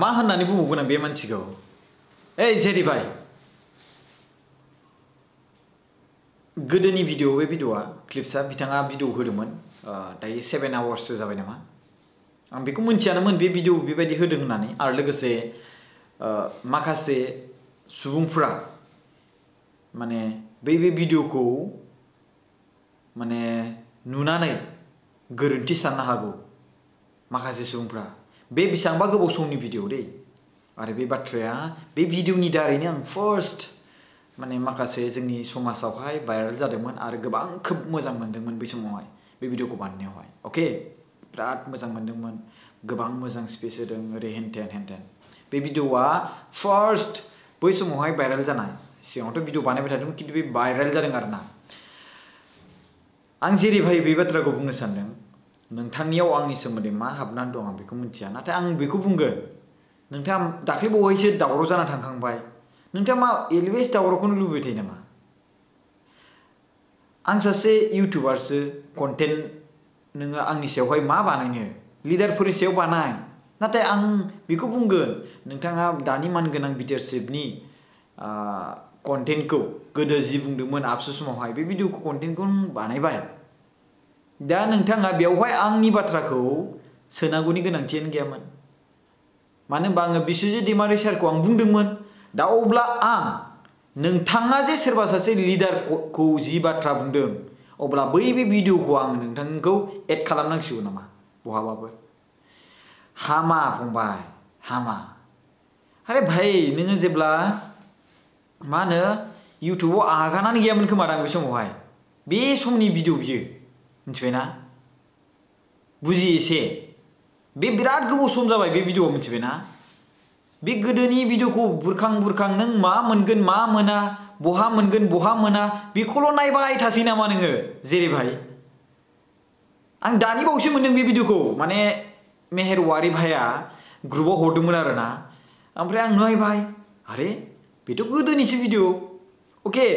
मा होननानै बुंबावगोन आं बे मानसिखौ ओइ जेरि भाई गोदोनि भिडिअ बे भिडिअआ क्लिप्सआ बिथाङा भिडिअ होदोंमोन दायो 7 आवार्ससो जाबाय नामा आं बेखौ मोनथियानोमोन बे भिडिअ बेबायदि होदों होननानै आरो लोगोसे माखासे सुबुंफोरा माने बे भिडिअखौ माने नुनानै गोरोन्थि साननो हागौ माखासे सुबुंफ्रा बे बेसेबांबा गोबाव समनि भिडिअ दै आरो बे बाथ्राया बे भिडिअनि दारैनो आं फार्स्ट माने माखासे जोंनि समाजावहाय भाइरेल जादोंमोन आरो गोबां खोब मोजां मोनदोंमोन बै समावहाय बे भिडिअखौ बानायनायावहाय अके बिराद मोजां मोनदोंमोन गोबां मोजां स्पेस होदों ओरै हेनटेन बे भिडिअआ फार्स्ट बै समावहाय भाइरेल जानाय सिगाङावथ' भिडिअ बानायबाय थादोंमोन खिन्थु बे भाइरेल जादों आरोना आं जेरै भाई बे बाथ्राखौ बुंनो सानदों नोंथांनियाव आंनि सोमोन्दै मा हाबनानै दं आं बेखौ मिथिया नाथाय आं बेखौ बुंगोन नोंथाङा दाख्लै बावैसो दावराव जाना थांखांबाय नोंथाङा मा एलवेज दावरावखौनो लुबैबाय थायो नामा आं सासे इउटुबारसो कन्टेन्ट नोङो आंनि सायावहाय मा बानायनो लिडारफोरनि सायाव बानाय नाथाय आं बेखौ बुंगोन नोंथाङा दानि मानगोनां बिटिआरसिपनि कन्टेन्टखौ गोदो जि बुंदोंमोन आबसु समावहाय बे भिडिअखौ कन्टेन्टखौ बानायबाय दा नोंथाङा बेवहाय आंनि बाथ्राखौ सोनांगौनि गोनांथियानो गैयामोन मानो होनबा आङो बिस्वजित दैमारि सारखौ आं बुंदोंमोन दा अब्ला आं नोंथाङा जे सोरबा सासे लिडारखौ जि बाथ्रा बुंदों अब्ला बै भिडिअखौ आं नोंथांखौ एड खालामनांसिगौ नामा बहाबाबो हामा फंबाय हामा आरे भाई नोङो जेब्ला मा होनो इउटुबाव आगानानो गैयामोन खोमा दां बे समावहाय बे समनि भिडिअ बियो मिथिबायना बुजि एसे बे बिराद गोबाव सम जाबाय बे भिडिअ मिथिबायना बे गोदोनि भिडिअखौ बुरखां नों मा मोनगोन मा मोना बहा मोनगोन बहा मोना बेखौल' नायबाय थासै नामा नोङो जेरै भाई आं दानि बावैसो मोनदों बे भिडिअखौ माने मेहेर वारि भाइया ग्रुपाव हरदोंमोन आरोना ओमफ्राय आं नायबाय आरे बेथ' गोदोनिसो भिडिअ अके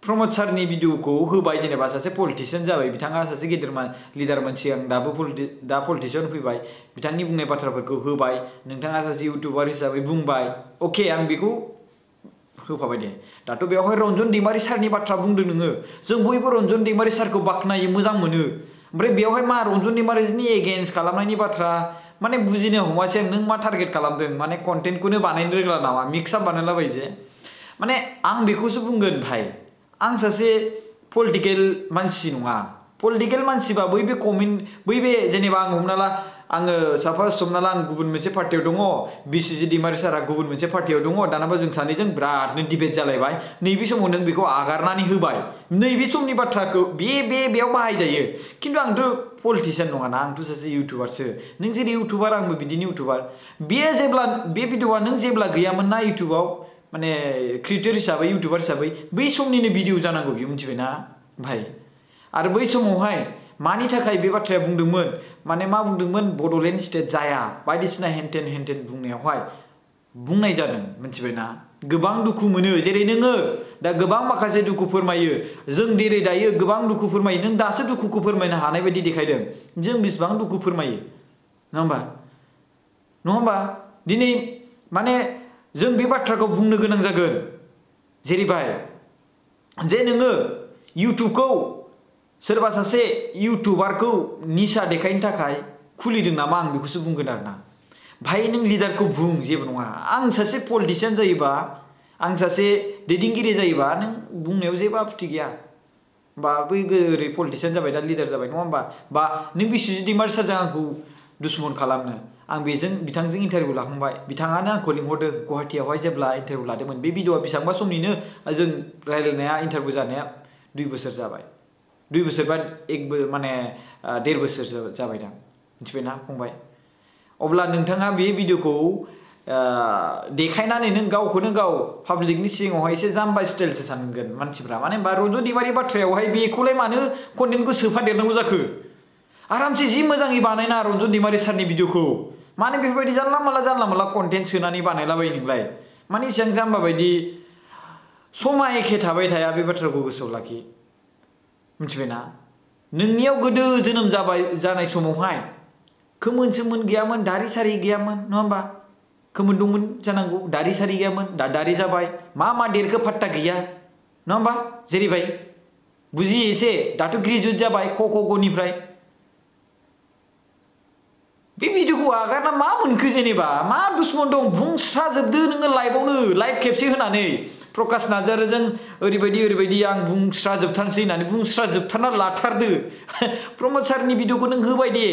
प्रमद सारनि भिडिअखौ होबाय जेनेबा सासे पलिटिशियान जाबाय बिथाङा सासे गेदेर लिडारमोन सिगां दा पलिटिशियान फैबाय बिथांनि बुंनाय बाथ्राफोरखौ होबाय नोंथाङा सासे इउटुबार हिसाबै बुंबाय अके आं बेखौ होफाबाय दे दाथ' बेवहाय रन्जन दैमारि सारनि बाथ्रा बुंदों नोङो जों बयबो रन्जन दैमारि सारखौ बाख्नायो मोजां मोनो ओमफ्राय बेवहाय मा रन्जन दैमारिनि एगेन्स्ट खालामनायनि बाथ्रा माने बुजिनो हमासै आं नों मा टारगेट खालामदों माने कन्टेन्टखौनो बानायनो रोंला नामा मिक्सआप बानायलाबाय जे माने आं बेखौसो बुंगोन भाई आं सासे पलिटिकेल मानसि नङा पलिटिकेल मानसिबा बै बे जेनेबा आं हमना ला आङो साफास हमना ला आं गुबुन मोनसे पार्टियाव दङ बिस्वजित दैमारि सारा गुबुन मोनसे पार्टियाव दङ दानाबा जों सानैजों बिरादनो डिबेट जालायबाय नैबे समाव नों बेखौ आगारनानै होबाय नैबे समनि बाथ्राखौ बेयाव बाहायजायो खिन्थु आंथ' पलिटिशियान नङाना आंथ' सासे इउटुबारसो नों जेरै इउटुबार आंबो बिदिनो इउटुबार जेब्ला बे भिडिअआ नों जेब्ला गैयामोन ना इउटुबाव माने क्रिएटर हिसाबै इउटुबार हिसाबै बै समनिनो भिडिअ जानांगौ बियो मिथिबायना भाई आरो बै समावहाय मानि थाखाय बे बाथ्राया बुंदोंमोन माने मा बुंदोंमोन बड'लेण्ड स्टेट जाया बायदिसिना हेनटेन बुंनायावहाय बुंनाय जादों मिथिबायना गोबां दुखु मोनो जेरै नोङो दा गोबां माखासे दुखु फोरमायो जों जेरै दायो गोबां दुखु फोरमायो नों दासो दुखुखौ फोरमायनो हानाय बायदि देखायदों जों बेसेबां दुखु फोरमायो नङा होमबा दिनै माने जों बे बाथ्राखौ बुंनो गोनां जागोन जेरै भाई जे नोङो इउटुबखौ सोरबा सासे इउटुबारखौ निसा देखायनो थाखाय खुलिदों नामा आं बेखौसो बुंगोन आरोना भाई नों लिडारखौ बुं जेबो नङा आं सासे पलिटिशियान जायोबा आं सासे दैदेनगिरि जायोबा नों बुंनायाव जेबो आपत्ति गैया बा बै ओरै पलिटिशियान जाबाय दा लिडार जाबाय नङा होमबा बा नों बिस्वजित दैमारि सारजों आंखौ दुश्मन खालामनो आं बिथांजों इन्टारभिउ लाखांबाय बिथाङानो आंखौ लिंहरदों गुवाहाटीयावहाय जेब्ला इन्टारभिउ लादोंमोन बे भिडिअआ बेसेबांबा समनिनो जों रायलायनाया इन्टारभिउ जानाया 2 बोसोर जाबाय 2 बोसोर बा माने 1.5 बोसोर जाबाय दां मिथिबायना फंबाय अब्ला नोंथाङा बे भिडिअखौ देखायनानै नों गावखौनो गाव पाब्लिकनि सिगाङावहाय एसे जाम्बा स्टाइलसो सानगोन मानसिफ्रा माने होनबा रन्जन दैमारि बाथ्रायावहाय बेखौलाय मानो कन्टेन्टखौ सोफादेरनांगौ जाखो आरामसे जि मोजाङै बानायना रन्जन दैमारि सारनि भिडिअखौ माने बेफोरबायदि जानला मानला कन्टेन्ट सोनानै बानायलाबायो नोंलाय माने एसेबां जाम्बा बायदि समा एखे थाबाय थाया बे बाथ्राखौ गोसोआव लाखि मिथिबायना नोंनियाव गोदो जोनोम जानाय समावहाय खोमोन सोमोन गैयामोन दारि सारि गैयामोन नङा होमबा खोमोन दंमोन जानांगौ दारि सारि गैयामोन दा दारि जाबाय मा देरखो फात्ता गैया नङा होमबा जेरैबाय बुजियो एसे दाथ' ग्रेजुवेट जाबाय क निफ्राय बे भिडिअखौ आगारना मा मोनखो जेनेबा मा दुश्मन दं बुंस्राजोबदो नोङो लाइभआवनो लाइभ खेबसे होनानै प्रकाश नार्जारीजों ओरैबायदि आं बुंस्राजोबथारनोसै होननानै बुंस्राजोबथारना लाथारदो प्रमद सारनि भिडिअखौ नों होबाय दे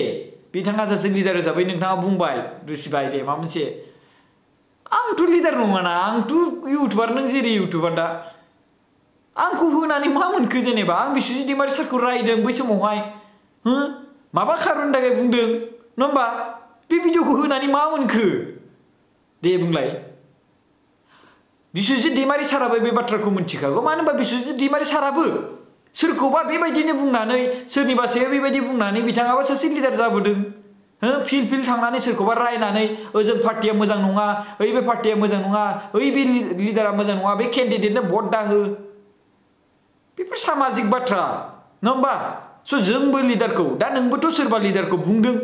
बिथाङा सासे लिडार हिसाबै नोंथाङा बुंबाय दुसिबाय दे माबा मोनसे आंथ' लिडार नङाना आंथ' इउटुबार नों जेरै इउटुबार दा आंखौ होनानै मा मोनखो जेनेबा आं बिश्वजित दैमारी सारखौ रायदों बै समावहाय हो माबा खारननि थाखाय बुंदों नङा होमबा बे भिडिअखौ होनानै मा मोनखो दे बुंलाय बिश्वजित दैमारी साराबो बे बाथ्राखौ मिथिखागौ मानो होनबा बिश्वजित दैमारी साराबो सोरखौबा बेबायदिनो बुंनानै सोरनिबा सायाव बेबायदि बुंनानै बिथाङाबो सासे लिडार जाबोदों हो फिल्ड थांनानै सोरखौबा रायनानै ओजों पार्टिया मोजां नङा ओइ बे पार्टिया मोजां नङा ओइ बे लिडारा मोजां नङा बे केन्डिडेटनो भट दाहो बेफोर सामाजिक बाथ्रा नङा होमबा स' जोंबो लिडारखौ दा नोंबोथ' सोरबा लिडारखौ बुंदों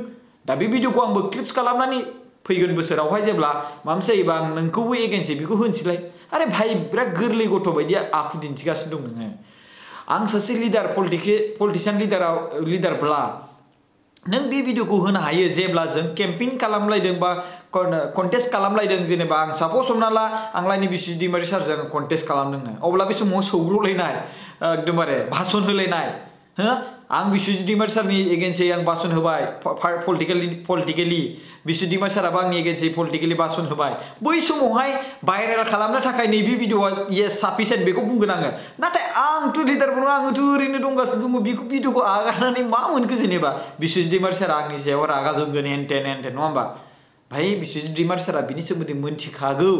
दा बे भिडिअखौ आंबो क्लिप्स खालामनानै फैगोन बोसोरावहाय जेब्ला माबा मोनसे जायोबा आं नोंखौबो एगेन्सै बेखौ होनसैलाय आरे भाई बिराद गोरलै गथ' बायदि आखु दिन्थिगासिनो दं नोङो आं सासे लिडार पलिटिशियान लिडारब्ला नों बे भिडिअखौ होनो हायो जेब्ला जों केम्पेइन खालामलायदों बा कन्टेस्ट खालामलायदों जेनेबा आं सापज हमना ला आंलायनि बिश्वजित दैमारी सारजों कन्टेस्ट खालामदोंनो अब्ला बे समाव सौग्रावलायनाय एकदमबारे भाषण होलायनाय हो आं बिश्वजित दैमारी सारनि एगेन्सै आं भाषण होबाय पलिटिकेलि बिश्वजित दैमारी साराबो आंनि एगेन्सै पलिटिकेलि भाषण होबाय बै समावहाय भाइरेल खालामनो थाखाय नैबे भिडिअआ येस साफिसियेन्ट बेखौ बुंगोन आङो नाथाय आंथ' लिडारबो नङा आङोथ' ओरैनो दंगासिनो दङ बेखौ भिडिअखौ आगारनानै मा मोनखो जेनेबा बिश्वजित दैमारी सारा आंनि सायाव रागा जोंगोन हेनटेन नङा होमबा भाई बिश्वजित दैमारी सारा बिनि सोमोन्दै मोनथिखागौ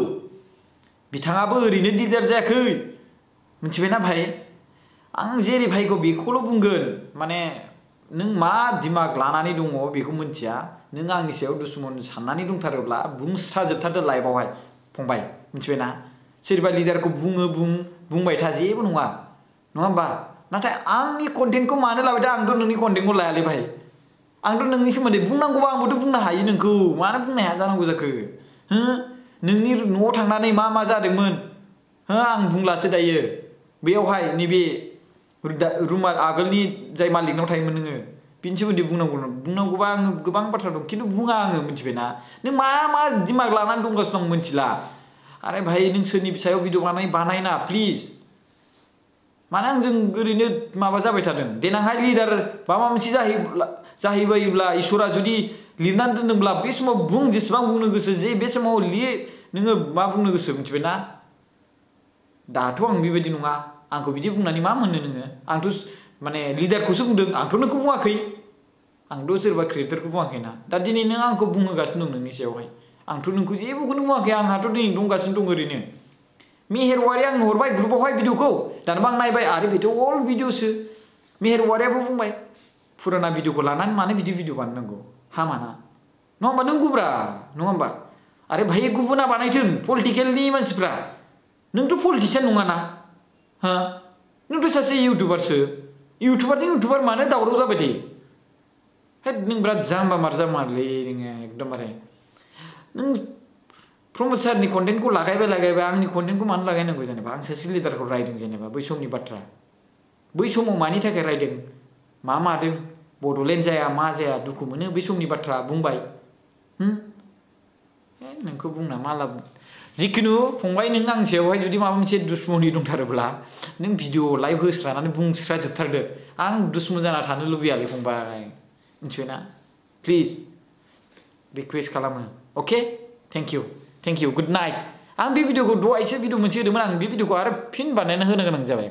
बिथाङाबो ओरैनो लिडार जायाखै मिथिबायना भाई आं जेरै भाइखौ बेखौल' बुंगोन माने नों मा दिमाग लानानै दङ बेखौ मिथिया नों आंनि सायाव दुश्मन साननानै दंथारोब्ला बुंस्राजोबथारदो लाइभआवहाय फंबाय मिथिबायना सोरबा लिडारखौ बुंबाय था जेबो नङा होमबा नाथाय आंनि कन्टेन्टखौ मानो लाबाय दा आंथ' नोंनि कन्टेन्टखौ लायालै भाइ आंथ' नोंनि सोमोन्दै बुंनांगौबा आंबोथ' बुंनो हायो नोंखौ मानो बुंनो हाया जानांगौ जाखो हो नोंनि न'आव थांनानै मा जादोंमोन हो आं बुंलासो दायो बेयावहाय नैबे रुमा आगोलनि जाय मालिकनाव थायोमोन नोङो बिनि सोमोन्दै बुंनांगौबा आङो गोबां बाथ्रा दं खिन्थु बुङा आङो मिथिबायना नों मा दिमाग लानानै दंगासिनो दं मिथिला आरे भाइ नों सोरनि सायाव भिडिअ बानायना प्लिज माने आंजों ओरैनो माबा जाबाय थादों देनांहाय लिडार माबा मोनसे जाहैबायोब्ला इसोरा जुदि लिरनानै दोनदोंब्ला बे समाव बुं जेसेबां बुंनो गोसो जे बे समाव नोङो मा बुंनो गोसो मिथिबायना दाथ' आं बेबायदि नङा आंखौ बिदि बुंनानै मा मोननो नोङो आंथ' माने लिडारखौसो बुंदों आंथ' नोंखौ बुङाखै आंथ' सोरबा क्रिएटरखौ बुङाखैना दा दिनै नों आंखौ बुंहोगासिनो दं नोंनि सायावहाय आंथ' नोंखौ जेबोखौनो बुङाखै आंहाथ' दिनै दंगासिनो दं ओरैनो मेहेर औवारी आं हरबाय ग्रुपआवहाय भिडिअखौ दानबा आं नायबाय आरो बेथ' अल्ड भिडिअसो मेहेर औवारीयाबो बुंबाय फुराना भिडिअखौ लानानै मानो बिदि भिडिअ बानायनांगौ हामाना नङा होमबा नंगौब्रा नङा होमबा आरे भाइ गुबुना बानायथों पलिटिकेलनि मानसिफ्रा नोंथ' पलिटिशियान नङाना हा नोंथ' सासे इउटुबारसो इउटुबारजों इउटुबार मानो दावराव जाबाय थायो हे नों बिराद जाम्बामारलै नोङो एकदमबारे नों प्रमद सारनि कन्टेन्टखौ लागायबाय आंनि कन्टेन्टखौ मानो लागायनांगौ जेनेबा आं सासे लिडारखौ रायदों जेनेबा बै समनि बाथ्रा बै समाव मानि थाखाय रायदों मा मादों बड'लेण्ड जाया मा जाया दुखु मोनो बै समनि बाथ्रा बुंबाय नोंखौ बुंना मा लाब जिखुनु फंबाय नों आंनि सायावहाय जुदि माबा मोनसे दुश्मनी दंथारोब्ला नों भिडिअ लाइभ होस्रानानै बुंस्राजोबथारदो आं दुश्मन जाना थानो लुबैयालै फंबाय मिथिबायना प्लिज रिक्वेस्ट खालामो अके थेंक इउ गुड नाइट आं बे भिडिअखौ दहायसो भिडिअ मोनसे होदोंमोन आं बे भिडिअखौ आरो फिन बानायना होनो गोनां जाबाय